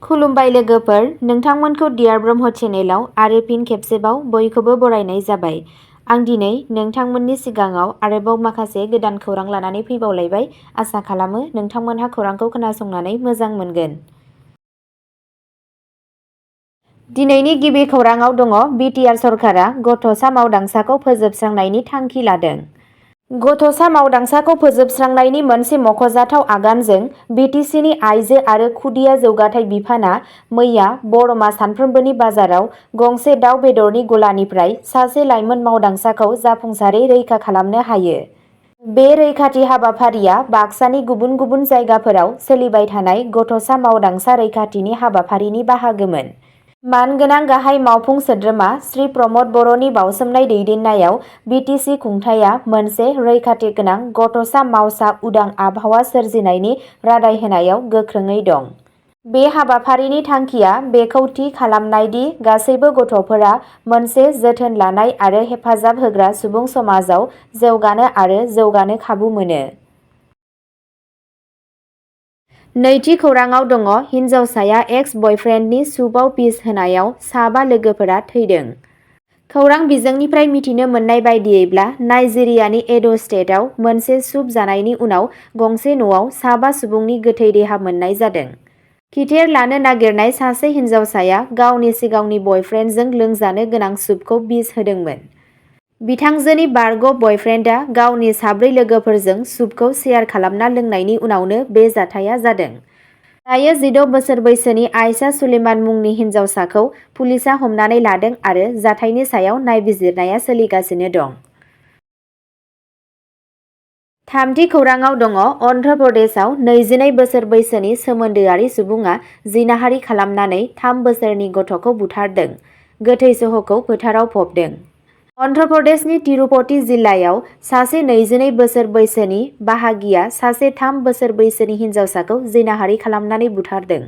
खुलुमबाय लोगोफोर, नोंथांमोनखौ डियार ब्रह्म चेनेलाव आरो फिन खेबसेबाव बयखौबो बरायनाय जाबाय। आं दिनै नोंथांमोननि सिगाङाव आरोबाव माखासे गोदान खौरां लानानै फैबावलायबाय। आसा खालामो नोंथांमोनहा खौरांखौ खोनासंनानै मोजां मोनगोन। दिनैनि गिबि खौराङाव दङ बिटिआर सरकारा गथ'सा मावदांसाखौ फोजोबस्रांनायनि थांखि लादों। गथ'सा मावदांसाखौ फोजोबस्रांनायनि मोनसे मख'जाथाव आगानजों बिटिसिनि आइजो आरो खुदिया जौगाथाय बिफाना मैया बरमा सानफ्रोमबोनि बाजाराव गंसे दाउ बेदरनि गलानिफ्राय सासे लाइमोन मावदांसाखौ जाफुंसारै रैखा खालामनो हायो। बे रैखाथि हाबाफारिया बाक्सानि गुबुन गुबुन जायगाफोराव सोलिबाय थानाय गथ'सा मावदांसा रैखाथिनि हाबाफारिनि बाहागोमोन। मानगोनां गाहाय मावफुं सोद्रोमा श्री प्रमद बर'नि बावसोमनाय दैदेननायाव बिटिसि खुंथाया मोनसे रैखाथि गोनां गथ'सा मावसा उदां आबहावा सोरजिनायनि रादाय होनायाव गोख्रोङै दं। बे हाबाफारिनि थांखिया बेखौ थि खालामनाय दि गासैबो गथ'फोरा मोनसे जोथोन लानाय आरो हेफाजाब होग्रा सुबुं समाजाव जौगानो आरो जौगानो खाबु मोनो। नैथि खौराङाव दङ हिनजावसाया एक्स बयफ्रेन्डनि सुपआव बिस होनायाव साबा लोगोफोरा थैदों। खौरां बिजोंनिफ्राय मिथिनो मोननाय बायदियैब्ला नाइजेरियानि एड' स्टेटआव मोनसे सुप जानायनि उनाव गंसे न'आव साबा सुबुंनि गोथै देहा मोननाय जादों। खिथेर लानो नागिरनाय सासे हिनजावसाया गावनि सिगांनि बयफ्रेन्डजों लोंजानो गोनां सुपखौ बिस होदोंमोन। बिथांजोनि बारग' बयफ्रेन्डआ गावनि साब्रै लोगोफोरजों सुपखौ शेयार खालामना लोंनायनि उनावनो बे जाथाया जादों। दायो 16 बोसोर बैसोनि आयशा सुलेमान मुंनि हिनजावसाखौ पुलिसआ हमनानै लादों आरो जाथायनि सायाव नायबिजिरनाया सोलिगासिनो दं। थामथि खौराङाव दङ अन्ध्र प्रदेशआव 22 बोसोर बैसोनि सोमोन्दोआरि सुबुङा जिनाहारि खालामनानै 3 बोसोरनि गथ'खौ बुथारदों, गोथै सह'खौ फोथाराव फबदों। अन्ध्र प्रदेशनि तिरुपति जिल्लायाव सासे 22 बोसोर बैसोनि बाहागिया सासे 3 बोसोर बैसोनि हिनजावसाखौ जिनाहारि खालामनानै बुथारदों।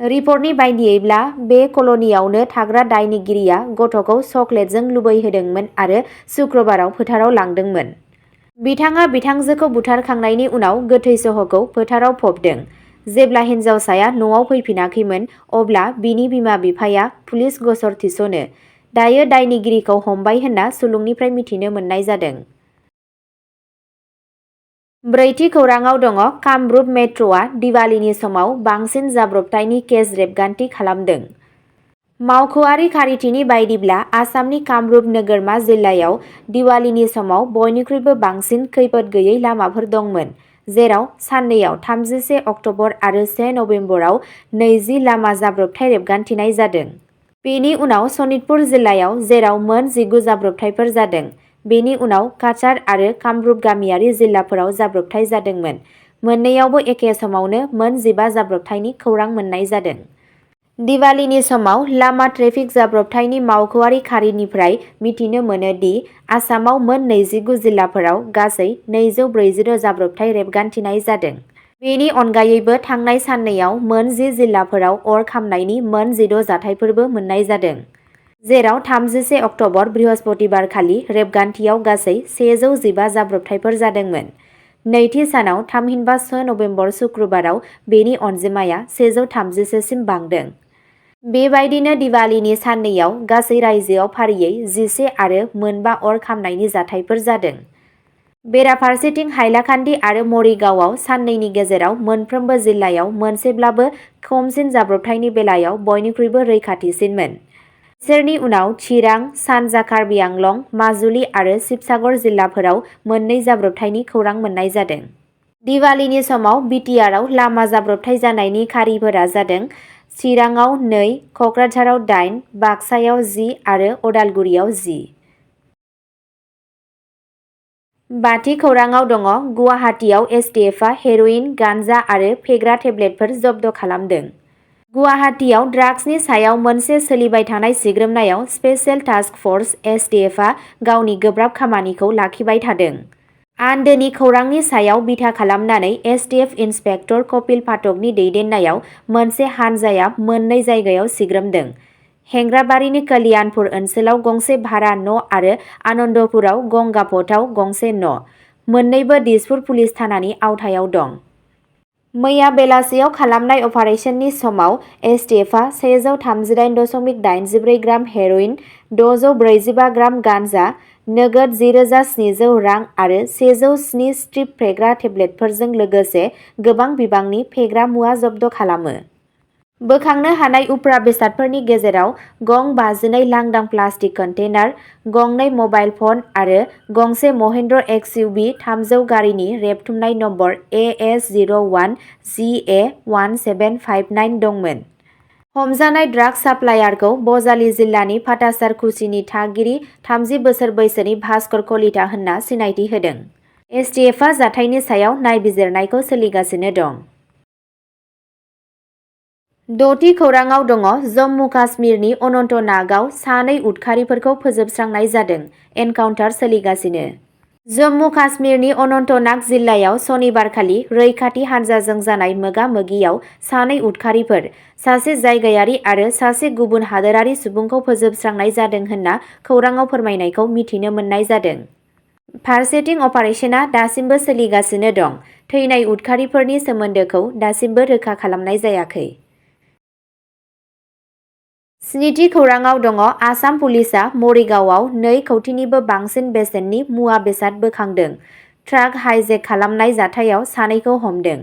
रिपर्टनि बायदियैब्ला बे कल'नियावनो थाग्रा दायनिगिरिया गथ'खौ चकलेटजों लुबैहोदोंमोन आरो शुक्रबाराव फोथाराव लांदोंमोन। बिथाङा बिथांजोखौ बुथारखांनायनि उनाव गोथै सह'खौ फोथाराव फबदों। जेब्ला हिनजावसाया न'आव फैफिनाखैमोन अब्ला बिनि बिमा-बिफाया पुलिस गसर थिसनो। दायो दायनिगिरिखौ हमबाय होनना सुलुंनिफ्राय मिथिनो मोननाय जादों। ब्रैथि खौराङाव दङ कामरुप मेट्र'आ दिवालीनि समाव बांसिन जाब्रबथायनि केस रेबगान्थि खालामदों। मावख'आरि खारिथिनि बायदिब्ला आसामनि कामरुप नोगोरमा जिल्लायाव दिवालीनि समाव बयनिख्रुइबो बांसिन खैफोद गैयै लामाफोर दंमोन, जेराव साननैआव 31 अक्ट'बर आरो 1 नबेम्बराव 20 लामा जाब्रबथाय रेबगान्थिनाय जादों। बेनि उनाव सनितपुर जिल्लायाव जेराव मोन 19 जाब्रबथायफोर जादों। बेनि उनाव काछार आरो कामरुप गामियारि जिल्लाफोराव जाब्रबथाय जादोंमोन। मोननैयावबो एखे समावनो मोन 15 जाब्रबथायनि खौरां मोननाय जादों। दिवालीनि समाव लामा ट्रेफिक जाब्रबथायनि मावख'आरि खारिनिफ्राय मिथिनो मोनो दि आसामाव मोन 29 जिल्लाफोराव गासै 240 जाब्रबथाय रेबगान्थिनाय जादों। बेनि अनगायैबो थांनाय साननैआव मोन 10 जिल्लाफोराव अर खामनायनि मोन 16 जाथायफोरबो मोननाय जादों। जेराव 31 अक्ट'बर बृहस्पतिबारखालि रेबगान्थियाव गासै 115 जाब्रबथायफोर जादोंमोन। नैथि सानाव थामहिनबा 6 नबेम्बर शुक्रबाराव बेनि अनजिमाया 136 सिम बांदों। बेबायदिनो दिवालीनि साननैआव गासै रायजोआव फारियै 11 आरो मोनबा अर खामनायनि जाथायफोर जादों। बेराफारसेथिं हाइलाकान्दि आरो मरिगावआव साननैनि गेजेराव मोनफ्रोमबो जिल्लायाव मोनसेब्लाबो खमसिन जाब्रबथायनि बेलायाव बयनिख्रुइबो रैखाथिसिनमोन। बिसोरनि उनाव चिरां, सानजा कार्बि आंलं, माजुलि आरो शिबसागर जिल्लाफोराव मोननै जाब्रबथायनि खौरां मोननाय जादों। दिवालीनि समाव बिटिआरआव लामा जाब्रबथाय जानायनि खारिफोरा जादों चिराङाव 2, क'क्राझाराव 8, बाक्सायाव 10 आरो अदालगुरियाव 10। बाथि खौराङाव दङ गुवाहाटीआव एसटिएफआ हेर'इन, गान्जा आरो फेग्रा टेब्लेटफोर जब्द खालामदों। गुवाहाटीआव ड्राग्सनि सायाव मोनसे सोलिबाय थानाय सिग्रोमनायाव स्पेशेल टास्क फर्स एसटिएफआ गावनि गोब्राब खामानिखौ लाखिबाय थादों। आन्दोनि खौरांनि सायाव बिथा खालामनानै एसटिएफ इन्सपेक्टर कपिल पाठकनि दैदेननायाव मोनसे हानजाया मोननै जायगायाव सिग्रोमदों। हेंग्राबारिनि कल्याणपुर ओनसोलाव गंसे भारा न' आरो आनन्दपुराव गंगापथआव गंसे न'। मोन्नैबो दिसपुर पुलिस थानानि आवथायाव दं। मैया बेलासियाव खालामनाय अपारेशननि समाव एसटिएफआ 138.84 ग्राम हेर'इन, 645 ग्राम गान्जा, नोगोद 10,700 रां आरो 107 स्ट्रिप फेग्रा टेब्लेटफोरजों लोगोसे गोबां बिबांनि फेग्रा मुवा जब्द खालामो। बोखांनो हानाय उफ्रा बेसादफोरनि गेजेराव गं 52 लांदां प्लास्टिक कन्टेनार, गंनै मबाइल फन आरो गंसे महिन्द्र एक्सइउभि 300 गारिनि रेबथुमनाय नम्बर AS01GA1759 दंमोन। हमजानाय ड्राग्स साप्लायारखौ बजालि जिल्लानि फाथासार खुसिनि थागिरि 30 बोसोर बैसोनि भास्कर कलिता होनना सिनायथि होदों। एसटिएफआ जाथायनि सायाव नायबिजिरनायखौ सोलिगासिनो दं। 6थि खौराङाव दङ जम्मु काश्मीरनि अनन्तनागआव सानै उदखारिफोरखौ फोजोबस्रांनाय जादों। एनकाउन्टार सोलिगासिनो। जम्मु काश्मीरनि अनन्तनाग जिल्लायाव सनिबारखालि रैखाथि हान्जाजों जानाय मोगा-मोगियाव सानै उदखारिफोर, सासे जायगायारि आरो सासे गुबुन हादोरारि सुबुंखौ फोजोबस्रांनाय जादों होनना खौराङाव फोरमायनायखौ मिथिनो मोननाय जादों। फारसेथिं अपारेशनआ दासिमबो सोलिगासिनो दं। थैनाय उदखारिफोरनि सोमोन्दोखौ दासिमबो रोखा खालामनाय जायाखै। 7थि खौराङाव दङ आसाम पुलिसआ मरिगावआव 2 कौटिनिबो बांसिन बेसेननि मुवा बेसाद बोखांदों। ट्राक हाइजेक खालामनाय जाथायाव सानैखौ हमदों।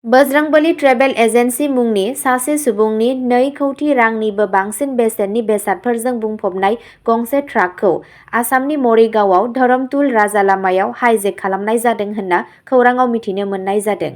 बजरंबली ट्रेभेल एजेन्सि मुंनि सासे सुबुंनि 2 कौटि रांनिबो बांसिन बेसेननि बेसादफोरजों बुंफबनाय गंसे ट्राकखौ आसामनि मरिगावआव धरमतुल राजालामायाव हाइजेक खालामनाय जादों होनना खौराङाव मिथिनो मोननाय जादों।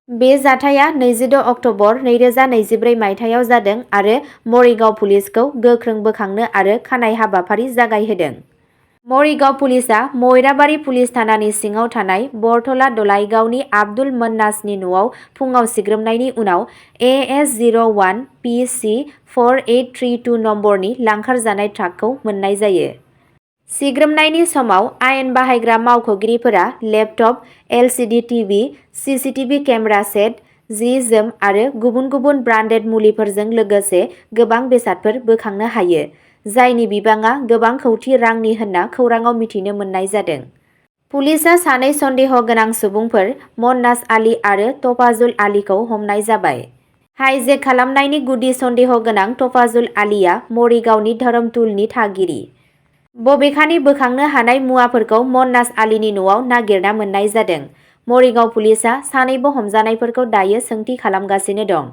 बे जाथाया 26 अक्ट'बर 2024 मायथाइयाव जादों आरो मरिगाव पुलिसखौ गोख्रों बोखांनो आरो खानाय हाबाफारि जागायहोदों। मरिगाव पुलिसआ मयराबारि पुलिस थानानि सिङाव थानाय बरथला दलाइगावनि आब्दुल मन्नासनि न'आव फुङाव सिग्रोमनायनि उनाव AS01PC4832 नम्बरनि लांखारजानाय ट्राकखौ मोननाय जायो। सिग्रोमनायनि समाव आयेन बाहायग्रा मावख'गिरिफोरा laptop, LCD TV, CCTV camera set, जि-जोम आरो गुबुन गुबुन ब्रान्डेड मुलिफोरजों लोगोसे गोबां बेसादफोर बोखांनो हायो, जायनि बिबाङा गोबां कौटि रांनि होनना खौराङाव मिथिनो मोननाय जादों। पुलिसआ सानै सन्देह गोनां सुबुंफोर मन्नास आली आरो तफाजुल आलीखौ हमनाय जाबाय। हाइजेक खालामनायनि गुदि सन्देह गोनां तफाजुल आलीया मरिगावनि धरमतुलनि थागिरि। बबेखानि बोखांनो हानाय मुवाफोरखौ मन्नास आलीनि न'आव नागिरना मोननाय जादों। मरिगाव पुलिसआ सानैबो हमजानायफोरखौ दायो सोंथि खालामगासिनो दं।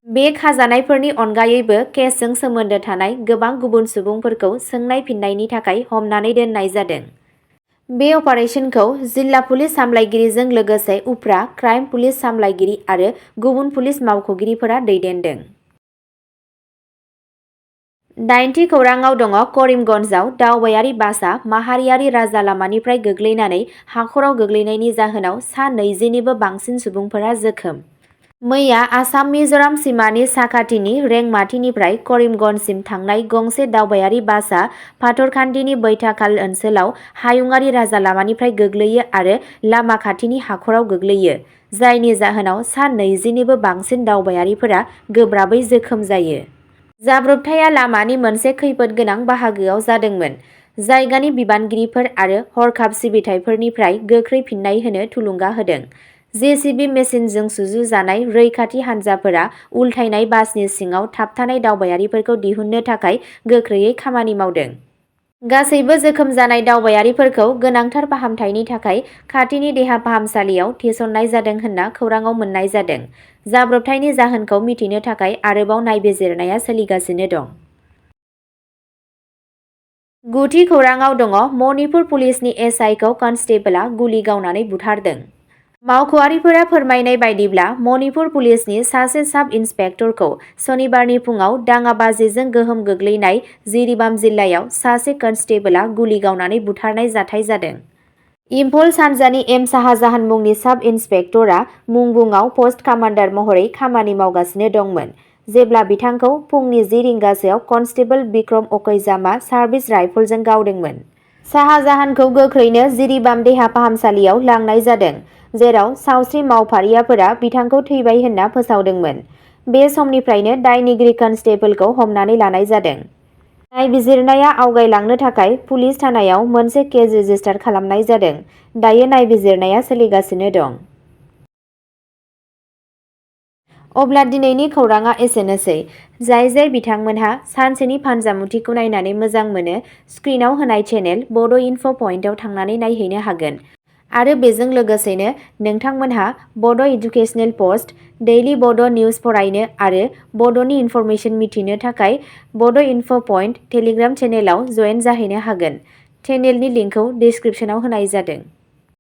बे खाजानायफोरनि अनगायैबो केसजों सोमोन्दो थानाय गोबां गुबुन सुबुंफोरखौ सोंनाय फिननायनि थाखाय हमनानै दोननाय जादों। बे अपारेशनखौ जिल्ला पुलिस सामलायगिरिजों लोगोसे उफ्रा क्राइम पुलिस सामलायगिरि आरो गुबुन पुलिस मावख'गिरिफोरा दैदेनदों। 9थि खौराङाव दङ करिमगन्जआव दावबायारि बासआ माहारियारि राजालामानिफ्राय गोग्लैनानै हाखराव गोग्लैनायनि जाहोनाव सा 20निबो बांसिन सुबुंफोरा जोखोम। मैया आसाम-मिज'राम सिमानि साखाथिनि रेंमाटिनिफ्राय करिमगन्जसिम थांनाय गंसे दावबायारि बासआ पाथरखान्थिनि बैथाखाल ओनसोलाव हायुंआरि राजालामानिफ्राय गोग्लैयो आरो लामा खाथिनि हाखराव गोग्लैयो, जायनि जाहोनाव सा 20निबो बांसिन दावबायारिफोरा गोब्राबै जोखोम जायो। जाब्रबथाया लामानि मोनसे खैफोद गोनां बाहागोआव जादोंमोन। जायगानि बिबानगिरिफोर आरो हरखाब सिबिथाइफोरनिफ्राय गोख्रै फिन्नाय होनो थुलुंगा होदों। जेसिबि मेसिनजों सुजुजानाय रैखाथि हान्जाफोरा उलथायनाय बासनि सिङाव थाबथानाय दावबायारिफोरखौ दिहुननो थाखाय गोख्रैयै खामानि मावदों। गासैबो जोखोम जानाय दावबायारिफोरखौ गोनांथार फाहामथायनि थाखाय खाथिनि देहा फाहामसालियाव थिसननाय जादों होनना खौराङाव मोननाय जादों। जाब्रबथायनि जाहोनखौ मिथिनो थाखाय आरोबाव नायबिजिरनाया सोलिगासिनो दं। 9थि खौराङाव दङ मणिपुर पुलिसनि एसआइखौ कनस्टेबलआ गुलि गावनानै बुथारदों। मावख'आरिफोरा फोरमायनाय बायदिब्ला मणिपुर पुलिसनि सासे साब इन्सपेक्टरखौ सनिबारनि फुङाव दाङाबाजिजों गोहोम गोग्लैनाय जिरिबाम जिल्लायाव सासे कनस्टेबलआ गुलि गावनानै बुथारनाय जाथाय जादों। इम्फल सानजानि एम शाहजाहान मुंनि साब इन्सपेक्टरआ मुंबुंआव पस्ट कामान्डार महरै खामानि मावगासिनो दंमोन, जेब्ला बिथांखौ फुंनि 10 रिंगासोआव कनस्टेबल बिक्रम अकैजामआ सार्भिस राइफलजों गावदोंमोन। शाहजाहानखौ गोख्रैनो जिरिबाम देहा फाहामसालियाव लांनाय जादों, जेराव सावस्रि मावफारियाफोरा बिथांखौ थैबाय होनना फोसावदोंमोन। बे समनिफ्रायनो दायनिगिरि कनस्टेबलखौ हमनानै लानाय जादों। नायबिजिरनाया आवगायलांनो थाखाय पुलिस थानायाव मोनसे केस रेजिस्टार खालामनाय जादों। दायो नायबिजिरनाया सोलिगासिनो दं। अब्ला दिनैनि खौराङा एसेनोसै। जाय बिथांमोनहा सानसेनि फानजामुथिखौ नायनानै मोजां मोनो, स्क्रिनाव होनाय चेनेल बड' इनफ' पइन्टआव थांनानै नायहैनो हागोन। आरो बेजों लोगोसेनो नोंथांमोनहा बड' इडुकेसनेल पस्ट, डेइलि बड' निउज फरायनो आरो बड'नि इनफरमेसन मिथिनो थाखाय बड' इनफ' पइन्ट टेलिग्राम चेनेलाव जयेन जाहैनो हागोन। चेनेलनि लिंकखौ डिस्क्रिप्शनाव होनाय जादों।